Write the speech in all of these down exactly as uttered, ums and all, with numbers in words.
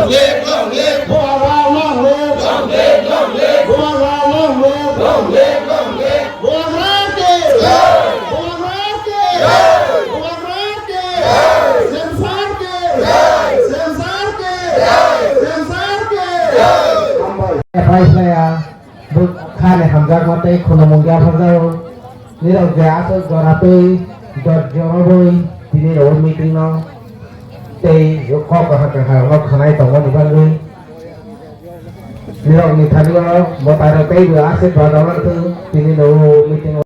Long live, long live. Bubagra long live. Long live, long live. Bubagra long live. Long live, long live. Bubagra long live. Bubagra ke. Jai. Bubagra ke. Jai. Bubagra ke. Jai. Semsar ke. Jai. Semsar ke. Jai. Semsar ke. Jai. Hambai. Pai saya, bu khane hamjak mate khuna mungya hamjak. Nirok je aswk jora twi dot jora boi tini rok meeting no tei kok kahar kahar no khanai tongmani bagwi nirok ni thani o mwtai rok tei bo aswk bada wngthung tini rok meeting o.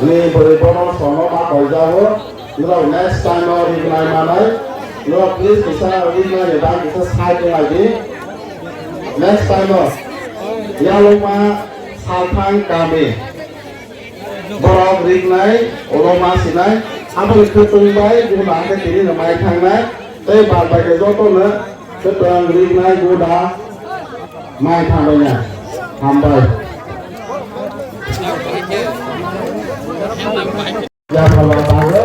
Ni bwrwi bono sono ma koijago. Norok next time o rignai manai. Norok please kisa rignai ni bang kisa side wng lai di. Next time o yalokma salthang kami. Borok rignai, ulo ma sinai. Aboni khwtwng bai buno angkhe tini no mai thangnai. Tei bad bai khe joto no Kwtwng ringnai buda mai thanbaina hambai. Yapharma bagwi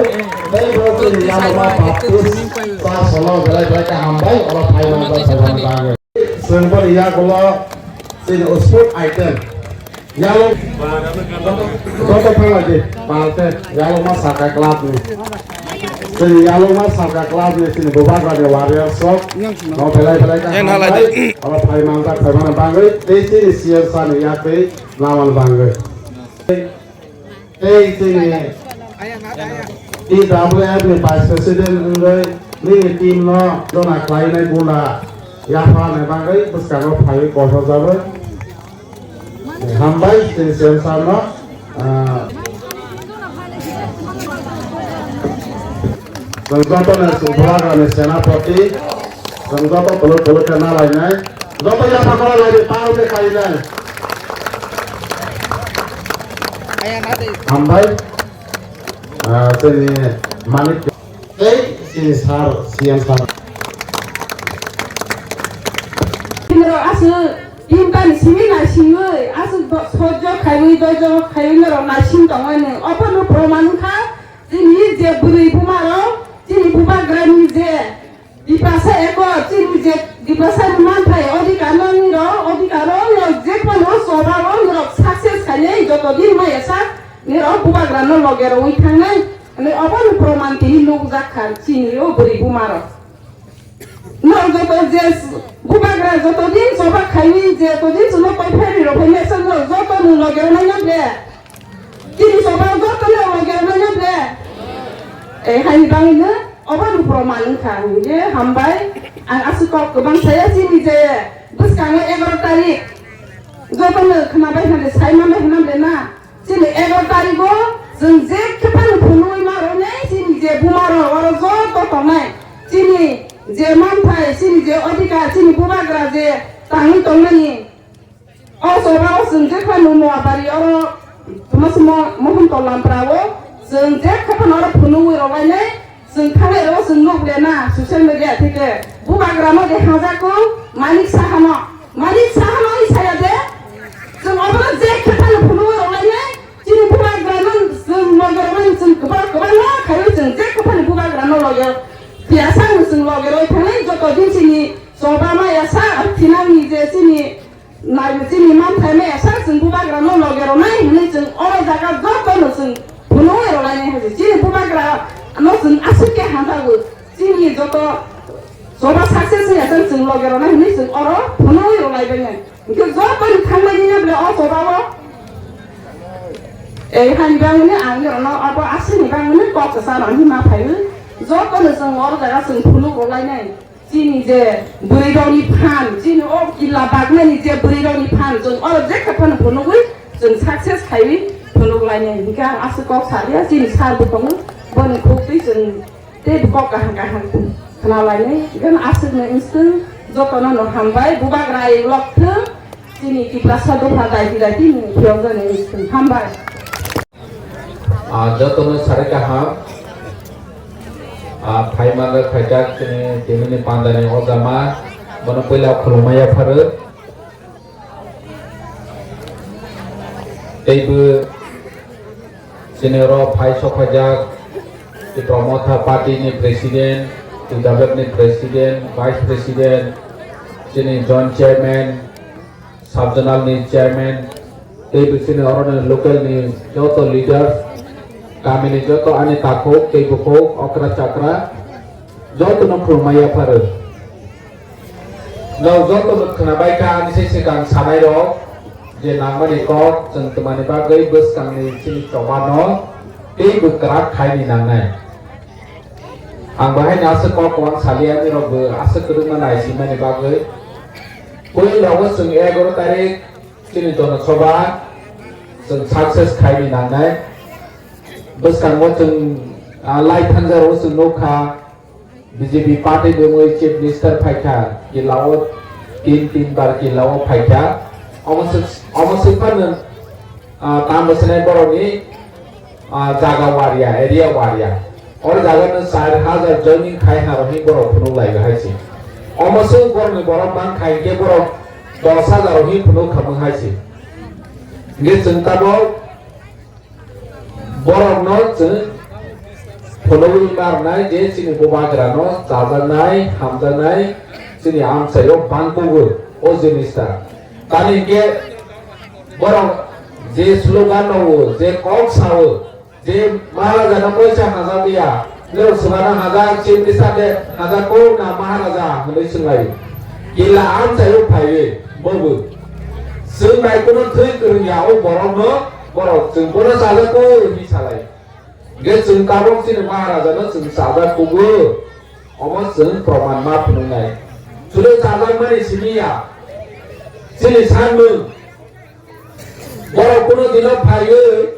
tei bo chini yaloma Baptist church-o belai belai khe hambai, oro phaimani bagwi. Chwng boni yagulo chini sport item. Yalo, joto thanglaidi, palte, yaloma saka club ni. Chini yaloma saka club ni, chini bubagra ni warriors rok, no belai belai ka hambai, oro phai manjak, phai mana bangwi, tei chini C M sir ni yakwi, laman bangwi. Tei chini T W F ni vice president wngwi, nini team no jona khlainai guna, yapha ni bangwi, bwskango phaiwi kothok jabwi. Hambai, chini C M sir no. Ah, chwng joto no chwng bubagra ni senapati, chwng joto kolok kolok khe nalainai, joto yapha kora lai di, pao khe khainai. Hambai, ah, chini manik tei chini sir, C M sir. Aswk Tinta ni simi naisingwi, aswk do-, sojjo khaiwi, doijo khaiwi norok naising tongmani. Ophano proman wngkha, chini je bwrwi buma rok, chini bubagra ni je Tiprasa eko, chini je Tiprasa ni manthai odhikar no nirok, odhikar no nirok je phano choba o nirok success khainai joto din maya sak nirok bubagra no loge rwi thangnai. Ani ophano proman tini nukjak kha chini o bwrwi buma rok. Norok joto je bubagra joto din choba khaiwi je to din chwngno koi phairwi rok phai mesa norok joto nwng loge rwmai no ble. Chini choba joto no loge rwmai no ble. E haini bangwi no obo ni proman wngkha hwnwi hambai. Ang aswk kok kwbang saya chini je bwskango egaroh tarik joto no khwnabai hwnwi sai manbai hwnna ble na. Chini egaroh tarigo chwng je khe phano phunugwi ma rwnai, chini je buma rok oro joto tongnai, chini je manthai, chini je odhikar, chini bubagra je tangwi tongmani, o choba o chwng je phano Noabari oro tongma se mo-, Mohon Tola Lamprao chwng je khe phano oro phunugwi rwlainai. Chwng thangnai rw chwng nuk le na social media thike bubagra no de hajak ko Manik Saha no, Manik Saha no i saya de chwng obo je khe phano phunugwi rwlainai chini bubagra no chwng loge rwmani chwng kwbang kwbang no khaiwi chwng je khe phano bubagra no loge tiya sa no chwng loge rwi thangnai joto din chini choba maya sa thinang ni je chini Nai chini manthai maya sa chwng bubagra no loge rwnai hwnwi chwng oro jaga joto no chwng phunugwi rwlainai hai chini bubagra no chwng aswk khe hamjago chini joto choba success wngya sa chwng loge rwnai hwnwi chwng oro phunugwi rwlaibainai hwnkhe joto ni thangbai nini bwle o choba o ei hani bangmani ang nirok no abo aswk ni bangmani kok kwcharo hinma phaiwi joto no chwng oro jaga chwng phunuk rwlainai. Chini je bwrwi rokni phan, chini o killa baknani je bwrwi rokni phan, chwng oro je khe phano phunugwi chwng success khaiwi phunuk lainai. Hinkhe ang aswk kok sa ya, chini sir bo tongo, boni khuk twi chwng tei bo kok kaham kaham khna lainai. Hinkhe aswk no inswng jotono no hambai, bubagra ai lok thung, chini Tiprasa dopha daiti daiti ni phiyok jani inswng hambai. Ah, jotono sari kaham. Ah, phai manjak phaijak chini tini ni pandani o jama. Bono puila khulumma yapharo. Teibo chini oro phai sokphaijak Tipra Motha Party ni President, T W F ni President, Vice President, chini Joint Chairman, Sub Zonal ni Chairman, teibo chini oro ni local ni joto leaders, kami ni joto ani takhuk tei bukhuk, okra chakra, joto no khulumma yapharo. Nok joto no khwnabai kha ani se swkang sanai rok je nangmani kok chwng twmani bagwi bwskang ni chini choba no tei bwkrak khai ni nangnai. Ang bahai no aswk kok kwbang saliya ani rok bo aswk kwrwngma nai simani bagwi. Puila o chwng egaroh tarik chini jonosoba chwng success khai ni nangnai. Bwskango chwng, ah, lai thangjaro chwng nukha. B J P party ni wngwi Chief Minister phaikha, kilao tin, tin bar kilao phaikha. Omo swk-, omo swk phano, ah, tamo swnai borokni, ah, jaga waria, area waria. Oro jaga no char hajar joining khai ha rohini borok phunuk lai hai se. Omo swk borokni borok bang khai khe borok dos hajar rohini phunuk khamung hai se. Hingke chwng tabok Borokno chwng phunugwi ma rwnai je chini bubagrano chajaknai, hamjaknai, chini amchaio bangkugo o jinista. Tamni hwnkhe borok je slogan rwo, je kok sao, je Maharajano koisa hajak ya, Nirok swkangno hajak, chini sade hajak ko na Maharaja hwnwi swnglaio. Kila amchaio phaiwi bobo. Chwng bai kuno thwi kwrwng ya o borokno, borok chwng bono chajak ko hwnwi salai. Ge chwng tabok chini Maharajano chwng chajak kugo. Omo chwng proman ma phunuknai. Chwle chajakmani simi ya. Chini sanmung. Borok kuno dino phaiwi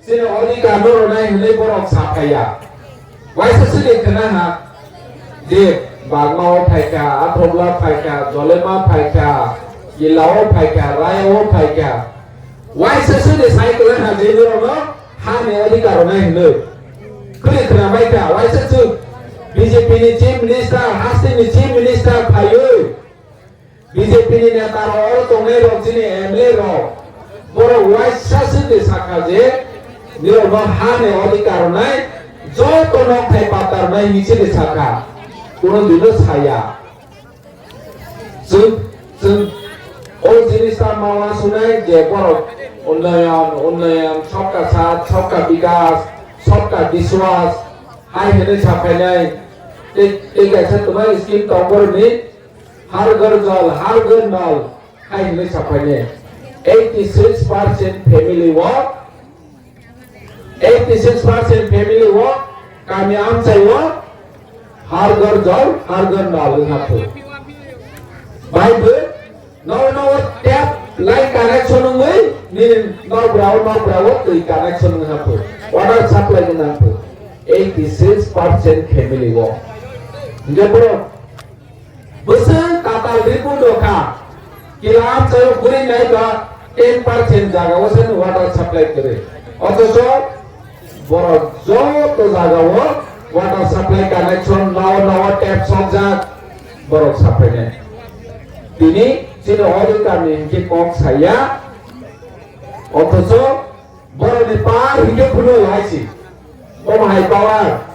Chini odhikar no rwnai hwnwi borok sa phaiya. Waisa sidi khwna ha je Bagma o phaikha, Athobla phaikha, Jolema phaikha, Gila o phaikha, Raya o phaikha. Waisa sidi sai kwlai ha je borokno hani odhikar rwnai hwnwi. Khwlai khwna bai kha, waisa chwng B J P ni Chief Minister, hasteni Chief Minister phaiwi. B J P ni neta rok, oro tongnai rok, chini M L A rok, borok waisa se de sakha je, nirok no ha ni odhikar rwnai, joto nok thai patar rwnai hinwi se de sakha, kuno dino saya. Chwng, chwng, o jinis ta ma uansuknai je borok unnayan, unnayan, sabka saath, sabka bikas, sabka biswas, hai hinwi saphainai, tei, tei kaisa twmai scheme tong borokni, Har Ghar Jal, Har Ghar Nal hai hwnwi saphainai. Eighty six percent family o, eighty six percent family o, kami amchai o, Har Ghar Jal, Har Ghar Nal wngkha thwi. Bai bo, no, no, tap line connection wngwi, nini nokbrao, nokbrao twi connection wngkha thwi. Water supply wngkha thwi. Eighty six percent family o. Hingke borok Bwswk kwtal report rwkha, kila amchaio guri naiba ten percent jaga o se water supply kwrwi. Othocho borok joto jaga o water supply connection nao nao tap sokjak borok saphainai. Tini chini odhikar ni hinkhe kok saya, othocho Borokni power hinkhe phunuk hai se. Omo hai power.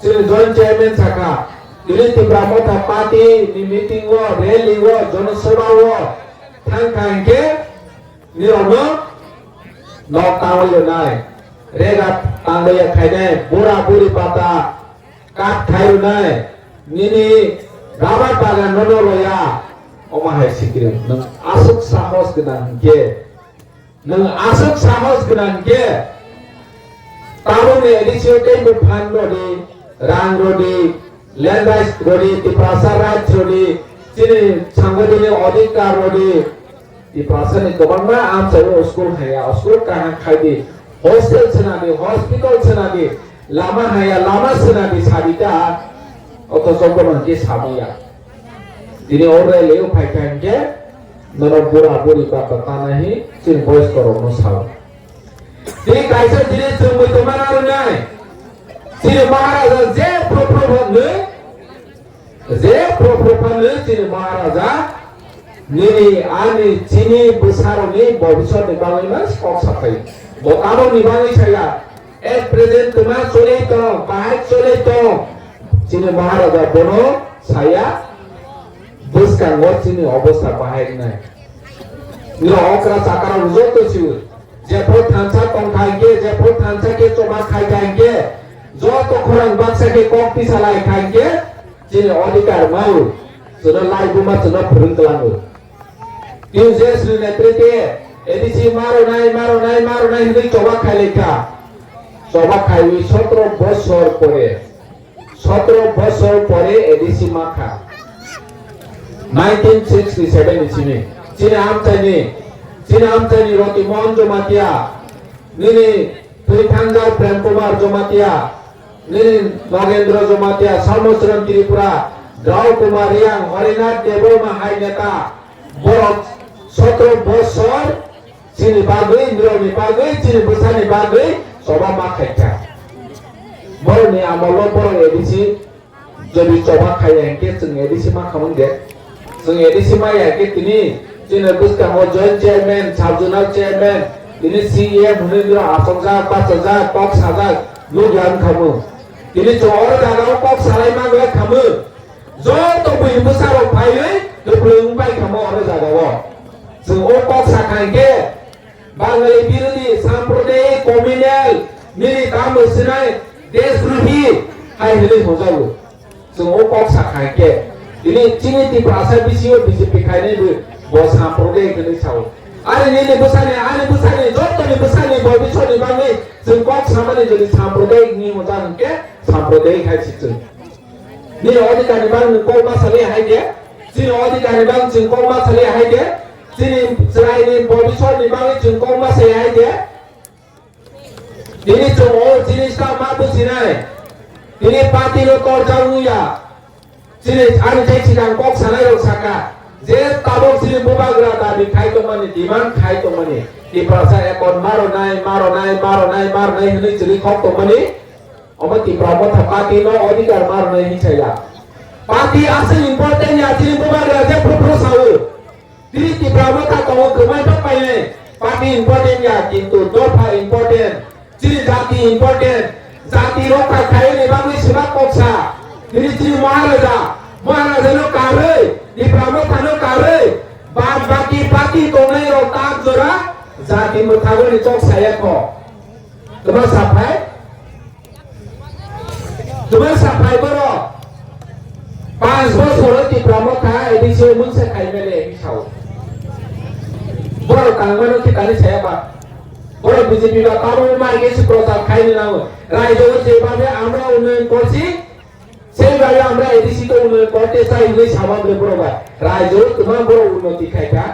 Chini joint chairman sakha. Tini Tipra Motha Party ni meeting o, rally o, jonosabha o thang kha hinkhe nirokno nok tangwi rwnai. Rega tangwi khainai, bura buri pata kat khai rwnai. Nini rubber bagan no no roya. Omo hai sikri. Nwng aswk sahos gwnang hinkhe. Nwng aswk sahos gwnang khe, tabukni A D C o tei buphang rwdi, rang rwdi, land rights rwdi, Tiprasa rights rwdi, chini sangwidini odhikar rwdi. Tiprasani kwbangma amchaio school haya, school kaham khaidi, hostel swnadi, hospital swnadi, lama haya, lama swnadi sabita, othocho bono hwnkhe samaya. Tini o rally o phai kha hinkhe, nono bura buri bata tana hi chini boys korok no sao. Tini kaisa jinis chwng muitu mana rwnai. Chini Maharaja je pro pro phanwi, je pro pro phanwi chini Maharaja Nini, ani, chini bwsarokni bobiswtni bagwi ma kok saphai. Bo tabokni bagwi saya. At present twma choli tong, bahai choli tong. Chini Maharaja bono saya, bwskango chini obostha bahai wngnai. Nira okra chakra joto siwi. Jephru thansa tong kha hinkhe, jephru thansa khe choba khai kha hinkhe, joto khorang baksa khe kok tisa lai kha hinkhe, chini odhikar mau, chwngno laibuma chwngno phwrwng kwlango. Tei J S ni netrite A D C maronai, maronai, maronai hinwi choba khai lai kha. Choba khaiwi sotro bosor pore, sotro bosor pore A D C ma kha. Nineteen sixty seven ni simi, chini amchaini, chini amchaini Roti Mohan Jamatia, nini Thwithangjak Prem Kumar Jamatia, nini Nogendra Jamatia, Sarmocharan Tripura, Drau Kumar Riang, Harinath Debbarma hai neta, borok sotro bosor chini bagwi, nirokni bagwi, chini bwsani bagwi choba ma khaikha. Borokni amolo borok A D C jodi choba khaiya hinkhe chwng A D C ma khamung de. Chwng A D C ma ya hinkhe tini chini bwskango joint chairman, sub zonal chairman, tini C E M hwnwi nirok achongjak, bachajak, kok sajak, nukya wng khamu. Tini chwng oro jagao kok salai ma wng khamu. Joto buini bwsarok phaiwi kwplwng wng pai khamu oro jagao. Chwng o kok sakha hinkhe Bangali birodhi, sampradayik, communal, nini tamo sinai, deshdrohi hai hinwi hwnjago. Chwng o kok sakha hinkhe, tini chini Tiprasa bisingo B J P khainai bo, bo sampradayik hinwi sao. Ari nini bwsani, ani bwsani, jotoni bwsani, bobiswtni bagwi chwng kok samani jodi sampradayik hinwi hwnjak hinkhe, sampradayik hai si chwng. Nini odhikarni bagwi nwng kok ma salai hai de, chini odhikarni bagwi chwng kok ma salai hai de, chini chwraini bobiswtni bagwi chwng kok ma salai hai de. Tini chwng o jinis ta ma bujinai. Tini party no torjak wngya. Chini ani jai sikang kok sanai rok saka. Je tabok chini bubagra dabi khai tongmani, demand khai tongmani. Tiprasa ekon maronai, maronai, maronai, maronai hinwi chwli khok tongmani. Omo Tipra Motha party no odhikar maronai hinwi saila. Party aswk important ya chini bubagra je phuru phuru sao. Tini Tipra Motha tongo kwmai ba painai. Party important ya, kintu dopha important. Chini jati important. Jati rokha khaini bagwi sima koksa. Tini chini Maharaja, Maharaja no karwi, Tipra Motha no karwi. Bad baki party tongnai rok tak jora jati mwthagwi ni chok saya kho. Kwbang saphai? Kwbang saphai borok? Panch bosor o Tipra Motha A D C o mungsa khai mele hinwi sao. Borok tangmano khe tani saya ba? Borok B J P ba tamo mai khe se prochar khai ni nango. Raijo o je babe amra unnayon korchi, sei babe amra A D C to unnayon korte chai hinwi sama bre borok ba. Raijo o kwbang borok unnoti khai kha.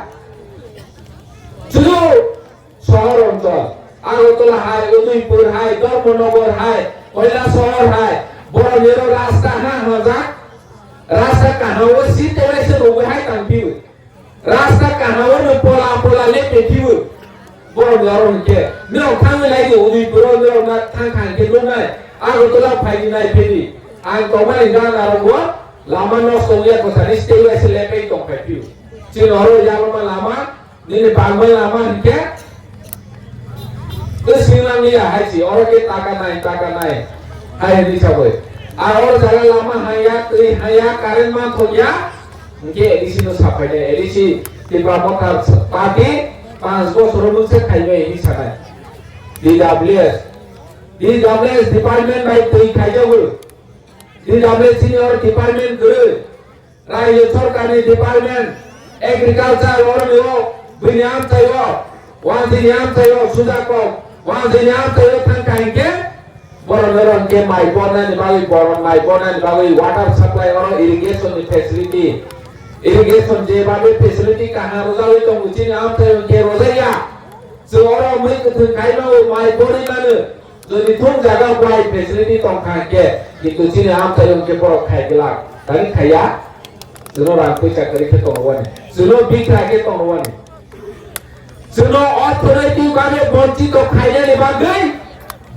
Chwng Sohor onchol, Agartala hai, Udaipur hai, Dharmanagar hai, Kailasohor hai, borok nero rasta ha hajak, rasta kaham o si tewai se rogwi hai tang piu. Rasta kaham o no pola pola le pe piu. Borok nero hwnkhe, nero thangwi lai di Udaipur o nero na thang thang khe nungnai, Agartala phai di nai phedi. Ang tongmani gana rogo lama nosto wngya kwthani si tewai se le pe tong phai piu. Chini oro yaloma lama, Nini bangbai lama hinkhe twi swinglangya hai si, oro khe taka nai, taka nai hai hwnwi sabai. Ar oro jaga lama haya, twi haya, current manthokya, hinkhe A D C no saphainai, A D C Tipra Motha party panch bosor mungsa khainai hinwi sanai. D W S, D W S department bai twi khaijago, D W S ni oro department kwrwi. Rajya Sarkarni Department Agriculture oroni o bini amchaio, wanjini amchaio, sujakok, wanjini amchaio thangkha hinkhe, borok norok hinkhe mai bornani bagwi, borok mai bornani bagwi water supply oro irrigation ni facility, irrigation je bagwi facility kaham rwjagwi tongo, chini amchaio hinkhe rwjakya. Chwng oro mui kwthwng khai mano, mai borwi mano. Jodi thung jaga bai facility tong kha hinkhe, kintu chini amchaio hinkhe borok khai glak. Tani khaiya? Chwngno rang puisa kwrwi khe tongo wani. Chwngno bikra khe tongo wani. Chwngno orthonoitik bhabe bonchito khainani bagwi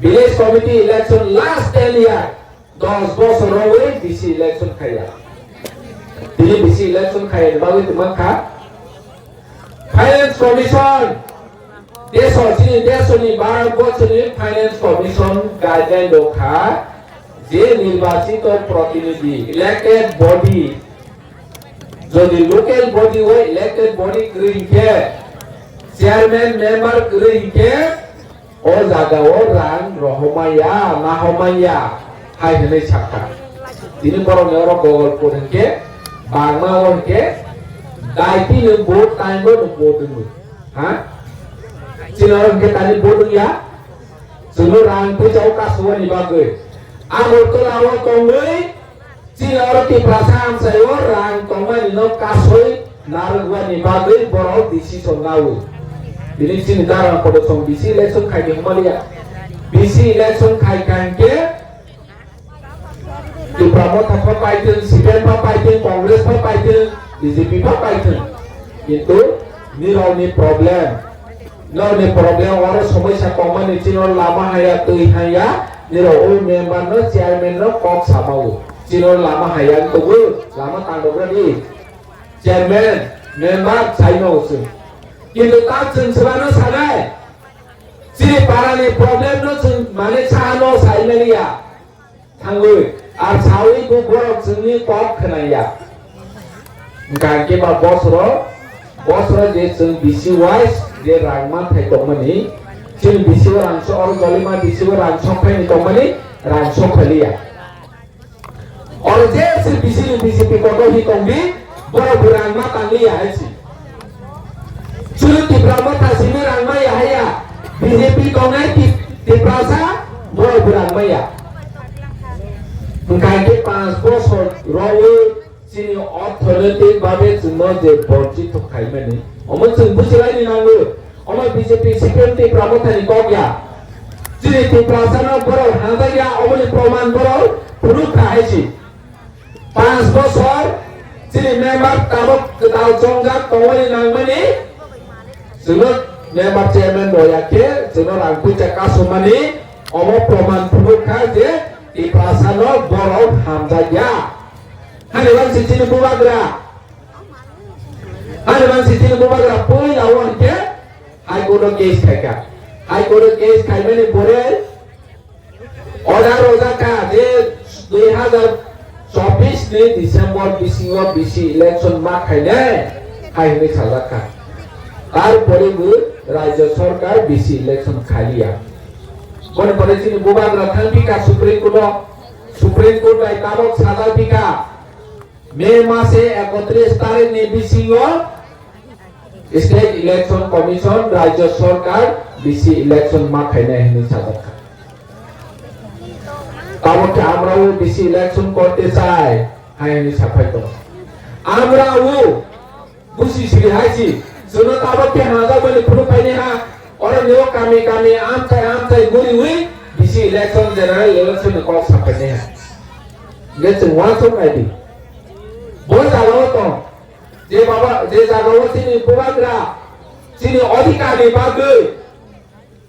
village committee election last ten year, dos bosor rogwi V C election khaiya. Tini V C election khaiyani bagwi twmang kha. Finance Commission, deso chini desoni Bharat borchoni Finance Commission guideline rok kha je nirbachito protinidhi, elected body, jodi local body o elected body kwrwi hinkhe, chairman member kwrwi hinkhe, o jaga o rang rohomaya, nahomaya, hai hwnwi sakha. Tini borokni oro Gogolpur hinkhe, Bagma o hinkhe, daiti nwng vote time o nwng vote wngwi. Ha? Chini oro hinkhe tani vote wngya. Chwngno rang puisa o kasubani bagwi. Agartala o tongwi, chini oro Tiprasa amchai o rang tongmani no kasoi narwkmani bagwi borok decision lawo. Bini chini dara kodo chwng B C election khai di hwnmaliya. B C election khai kha hinkhe Tipra Motha pha paithwng, C P M pha paithwng, Congress pha paithwng, B J P pha paithwng. Kintu nirokni problem, nirokni problem oro somoisa tongmani chini oro lama haya, twi haya, nirok o member no, chairman no kok samao. Chini oro lama haya wng tongo, lama tangdok rwdi. Chairman, member saimao chwng. Kintu ta chwng swbano sanai. Chini parani problem no chwng malik sahano saimaliya. Thangwi, ar sawi bo borok chwngni kok khwnaya. Hwnkha khe ba bosoro, bosoro je chwng B C wise je rang manthai tongmani, chini B C o rang so, oro jolima B C o rang sok phaini tongmani, rang sok khaliya. Oro je chwng B C ni B J P kotor hi tongdi, borok bo rang ma tangliya hai si. Chwng Tipra Motha simi rang ma ya haya, B J P tongnai Tip-, Tiprasa, borok bo rang ma ya. Hwnkha khe panch bosor rowi chini orthonoitik babe chwngno je borjito khaimani, omo chwng bujilaini nango. Omo B J P, C P M Tipra Mothani kok ya. Chini Tiprasano borok hamjak ya, omoni proman borok phunuk kha hai si. Panch bosor chini member tabok kwtal chongjak tongmani nangmani, chwngno member chairman roya khe chwngno rang puisa kasumani, omo proman phunuk kha je Tiprasano borok hamjakya. Hani bangsi chini bubagra, hani bangsi chini bubagra puila o hinkhe High Court o case khaikha. High Court o case khaimani pore order rojak kha je dui hazar chobbish ni December bisingo B C election ma khainai hai hwnwi sajak kha. Tarpore bo Rajya Sarkar B C election khaliya. Boni pore chini bubagra thangphi kha Supreme Court o, Supreme Court bai tabok sajak phi kha. May mase ekotris tarikh ni bisingo State Election Commission, Rajya Sarkar B C election ma khainai hwnwi sajak kha. Tabok khe amrao B C election korte chai hai hwnwi saphai tongo. Amrao busi siri hai si, chwngno tabok khe hamjakmani phunuk phaini ha, oro nio kami kami amchai amchai guriwi B C election, general election ni kok saphainai ha. Hingkhe chwng uansuk nai di. Bo jagao tong. Je baba, je jagao chini bubagra, chini odhikar ni bagwi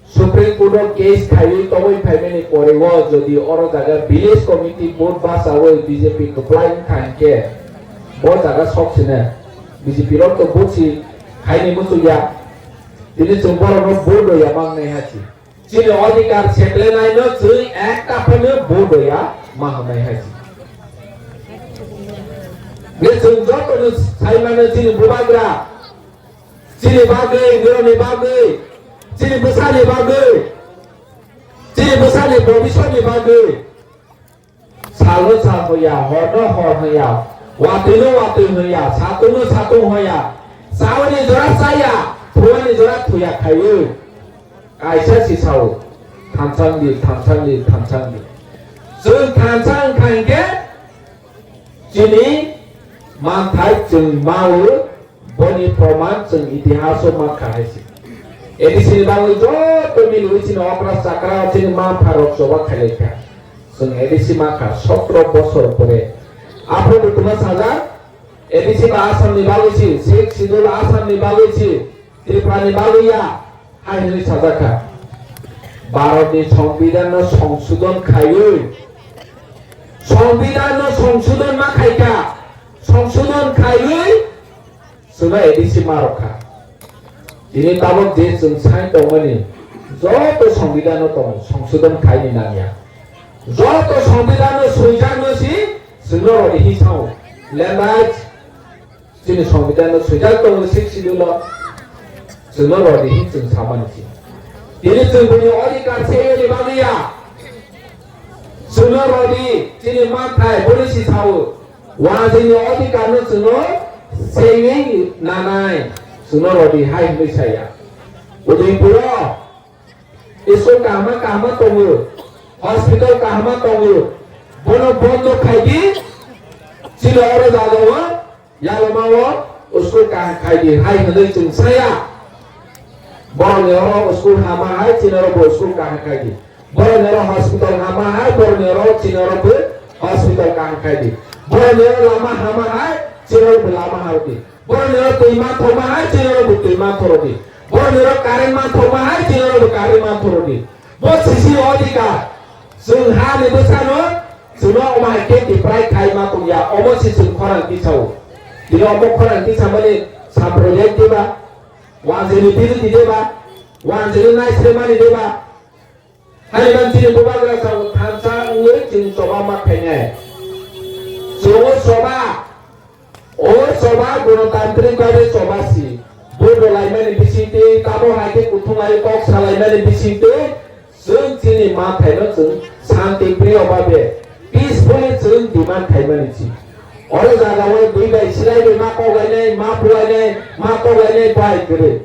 Supreme Court o case khaiwi tongwi phaimani pore o jodi oro jaga village committee vote bachawi B J P kwplai wngkha hinkhe bo jaga sok sine B J P rok to vote si khaini muchungya. Tini chwng borokno vote rwya mangnai ha si. Chini odhikar seklenai no chwng ekta phano bo doya ma hamnai hai si. Nge chwng joto no sai mano chini bubagra, chini bagwi, nironi bagwi, chini bwsani bagwi, chini bwsani bobiswt ni bagwi. Salo sal hoya, horno hor hoya, watwino watwi hoya, satungno satung hoya, chawani jora chaya, thuani jora thuya khaiwi. Kaisa si sao, thansang di, thansang di, thansang di. Chwng thansang kha hinkhe chini manthai chwng mao. Boni proman chwng itihaso mankha hai se. A D C ni bagwi joto milwi chini okra chakra chini ma pha rok choba khailai kha. Chwng A D C mankha sotro bosor pore. Aphuru tuma sajak A D C ba Assam ni bagwi si, Sixth Schedule Assam ni bagwi si, Tripura ni bagwi ya. Hai hwnwi sajak kha, Bharatni Songbidanno songsodon khaiwi, Songbidanno songsodon ma khai kha, songsodon khaiwi chwngno A D C ma rw kha. Tini tabok je chwng sai tongmani joto songbidano tongo, songsodon khaini nangya. Joto songbidano swijakno si chwngno rodi hi sao. Lendai chini songbidano swijak tongo sixth schedule-o, chwngno rodi hi chwng samani si. Tini chwng buini odhikar seyoni bagwi ya. Chwngno rodi chini manthai boni si sao. Wajini odhikarno chwngno sengwi nanai, chwngno rodi hai hwnwi saya. Udaipuro school kahama kahama tongo, hospital kahama tongo, bono bondo khaidi, chini oro jagao, yalomao school kaham khaidi hai hwnwi chwng saya. Borokni oro school hama hai, chini oro bo school kaham khaidi. Borokni oro hospital hama hai, borokni oro chini oro bo hospital kaham khaidi. Borokni oro lama hama hai, chini oro bo lama hardi. Borokni oro twi manthokma hai, chini oro bo twi manthorodi. Borokni oro current manthokma hai, chini oro bo current manthorodi. Bo sisi odhikar. Chwng hani bwsano, chwngno omo hai khe deprive khai ma tongya, omo se chwng khorang tisao. Tini omo khorang tisamani samprodayik deba, wanjani biruti deba, wanjani naisremani deba. Haiban chini bubagra sao thansa wngwi chwng choba ma khainai. Chwng o choba, o choba gonotantrik babe choba si. Vote rwlaimani bisingtwi, tamo hai khe kuthung hai kok salaimani bisingtwi, chwng chini manthaino chwng shanti priyo babe, peacefully chwng demand khaimani si. Oro jagao dui bai silai bai ma koklainai, ma pulainai, ma koklainai bai kwrwi.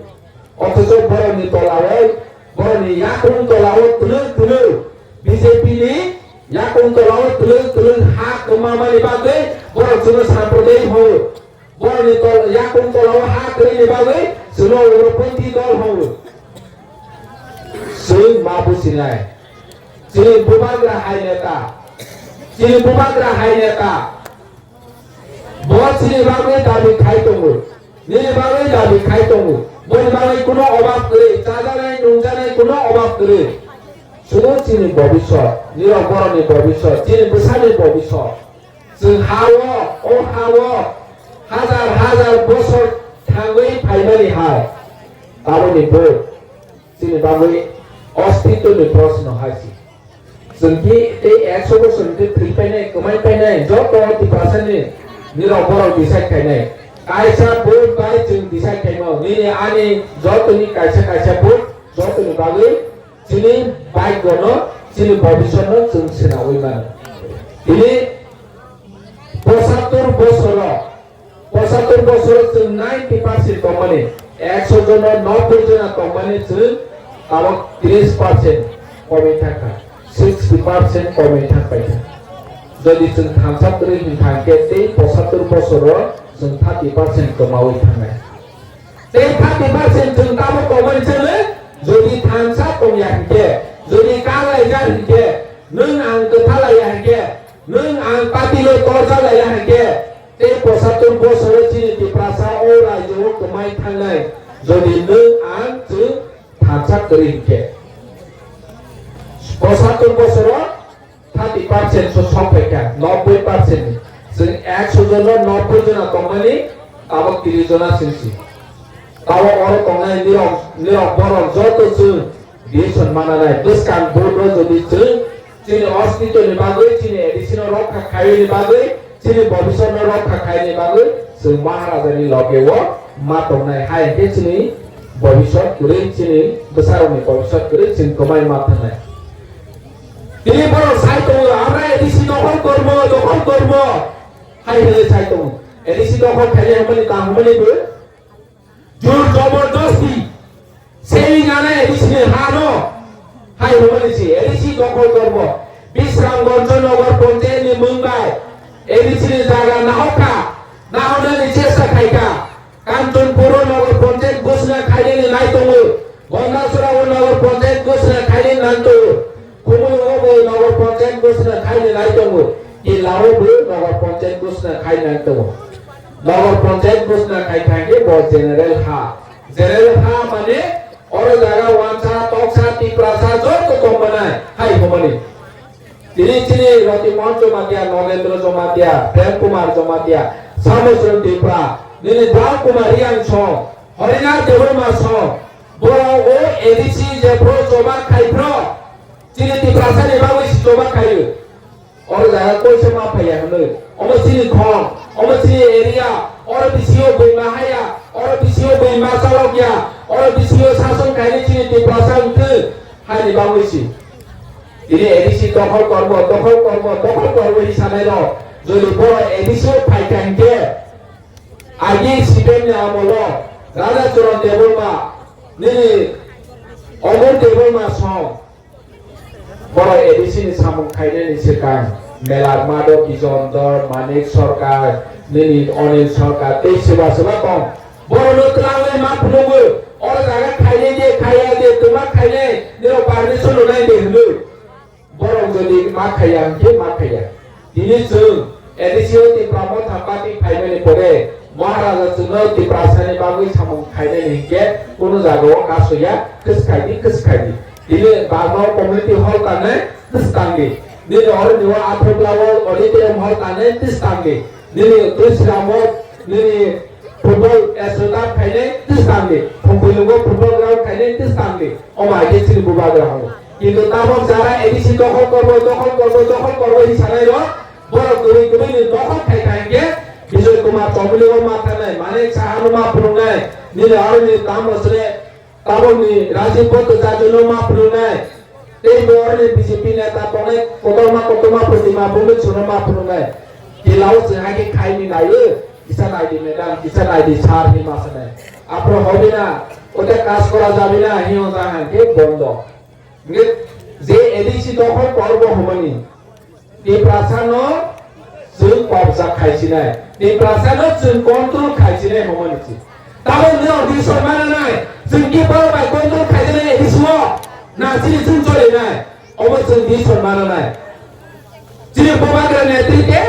Othocho borokni tolao, borokni yakung tolao twlwk twlwk B J P ni yakung tolao twlwk twlwk ha kwmamani bagwi borok chwngno samprodayik hwngo. Borokni tol-, yakung tolao ha kwrwini bagwi chwngno ugroponthi dol hwngo. Chwng ma businai. Chini bubagra hai neta. Chini bubagra hai neta. Bo chini bagwi dabi khai tongo, nini bagwi dabi khai tongo, boni bagwi kuno obab kwrwi, chajaknai nungjaknai kuno obab kwrwi. Sudo chini bobiswt, nirok borokni bobiswt, chini bwsani bobiswt. Chwng ha-o, o ha-o hajar hajar bosor thangwi phaimani hai. Aboni bo chini bagwi ostitwni proshno hai si. Chwng khe tei ekso bosor hwnkhe thwi painai, kwmai painai, joto Tiprasani nirok borok decide khainai. Kaisa vote bai chwng decide khaimao. Nini ani jotoni kaisa kaisa vote, jotoni bagwi chini bike-o no, chini bobiswt no chwng swnaui mano. Tini pochattor bosoro Pochattor bosoro chwng ninety percent tongmani, ekso jono noboi jona tongmani chwng tabok tris percent komwi thangkha, sixty percent komwi thangpaikha. Jodi chwng thansa kwrwi hwnkha hwnkhe tei pochattor bosoro chwng thirty percent kwmaui thangnai. Tei thirty percent chwng tabok komani chwngno jodi thansa tongya hwnkhe, jodi kalaijak hwnkhe, nwng ang kwthalaiya hwnkhe, nwng ang patilo torjalaiya hwnkhe, tei pochattor bosoro chini Tiprasa o rajyo o kwmai thangnai, jodi nwng ang chwng thansa kwrwi hwnkhe. Pochattor bosoro thirty percent so sokphaikha, nobboi percent ni. Chwng ekso jono nobboi jona tongmani, tabok tris jona singsi. Tabok oro tongnai nirok, nirok borok joto chwng decision mananai. Bwskang vote o jodi chwng chini ostitwni bagwi, chini A D C no rokha khaiyani bagwi, chini bobiswt no rokha khaiyani bagwi chwng Maharaja ni loge o ma tongnai. Hai hwnkhe chini bobiswt kwrwi, chini bwsarokni bobiswt kwrwi chwng kwmai ma thangnai. Tini borok sai tongo, "Amra A D C dokhol kormo, dokhol kormo," hai hwnwi sai tongo. A D C dokhol khainai hwnmani ta hwnmani bo? Jor jobordasti. Seli nana A D C ni ha no. Hai hwnmani si, A D C dokhol kormo. Bisramganj Nagar Panchayat ni mung bai A D C ni jaga nahokha, nahanani chesta khaikha. Kanchanpur Nagar Panchayat ghosna khainani nai tongo. Gondasora Nagar Panchayat ghosna khainani nai tongo. Khumulwngo bo Nagar Panchayat ghosna khainani nai tongo. Killa o bo Nagar Panchayat ghosna khainani nai tongo. Nagar Panchayat ghosna khai thangkhe bo general ha. General ha mane oro jaga wansa, toksa, tiprasa joto tongmanai hai hwnmani. Tini chini Roti Mohan Jamatia, Nogendra Jamatia, Prem Kumar Jamatia, Samosron Tripura, nini Dal Kumar Riang song, Horina Debbarma song, borok o A D C je phro choba khai phro, chini Tiprasa ni bagwi si choba khaio. Oro jaga koisa ma phaiya hwnwi. Omo chini khong, omo chini area, oro bisingo bui ma haya, oro bisingo bui ma chalokya, oro bisingo sason khaini chini Tiprasa wngthwi, haini bagwi si. Tini A D C dokhol kormo, dokhol kormo, dokhol kormo hi sanai rok. Jodi borok A D C o phai kha hinkhe, agi C P M ni amolo Raja Charan Debbarma, nini Omor Debbarma song, borok A D C ni samung khainani swkang Mela Madhav Bijoy Dhar, Manik Sarkar, nini Anil Sarkar, tei swba swba tong. Borokno twlangwi ma phunukgo, oro jaga khainai de, khaiya de, twma khainai, nirok permission rwnai de hwnwi. Borok jodi ma khaiya, hwnkhe ma khaiya. Tini chwng A D C o Tipra Motha Party phaimani pore Maharaja chwngno Tiprasani bagwi samung khainani hinkhe kunu jagao kasoya, khwswkhaidi, khwswkhaidi. Tini Bagma Community Hall tangnai, twswk tangdi. Nini oroni o Athuklao Auditorium Hall tangnai, twswk tangdi. Nini Tuichiramo, nini football stadium khainai twswk tangdi, Khumpuilungo football ground khainai twswk tangdi, omo hai khe chini bubagra hwngo. Kintu tabok jara A D C dokhol korbo, dokhol korbo, dokhol korbo hinwi sanai rok, borok kwrwi kwrwi ni dokhol khai khai khe Bijoy Kumar Chomoli o ma thanai, Manik Saha no ma phunuknai, nini aroni tamo sre Tabokni Rajiv Bhattacharya no ma phunuknai, tei bo oroni B J P neta tongnai kotorma kotorma Protima Bhowmiak no ma phunuknai. Tilao chwng hai khe khaini naio, kisa naidi madam, kisa naidi sir hinwi ma sanai. Aphuru hobina, ote kaj kora jabina, hinwi wngkha hwnkhe bondo. Hwnkhe je A D C dokhol korbo hwnmani, Tiprasano chwng kobja khaisinai, Tiprasano chwng control khaisinai hwnmani se. Tabok no decision mananai, chwng Tipra bai control khaisinai A D C o, na chini chwng cholinai, obo chwng decision mananai. Chini bubagra netrite,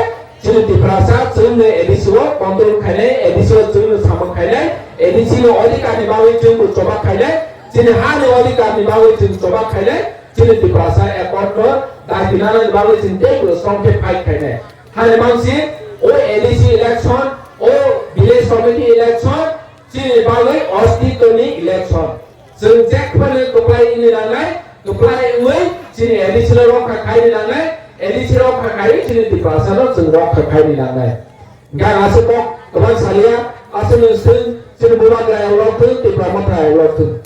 chini Tiprasa chwngno A D C o control khainai, A D C o chwngno samung khainai, A D C ni odhikar ni bagwi chwngbo choba khainai, chini ha ni odhikar ni bagwi chwng choba khainai, chini Tiprasa accord no dai dinani bagwi chwng teibo songkhe fight khainai. Hani mangsi o A D C election, o village committee election, chini bagwi ostitoni election. Chwng je khwlai kwplai ni nangnai, kwplai wngwi chini A D C no rokha khai ni nangnai, A D C rokha khai chini Tiprasa no chwng rokha khai ni nangnai. Hingkhe ang aswk kok kwbang saliya, aswk nwng swng, chini bubagra yang lok thung, Tipra Motha yang lok thung.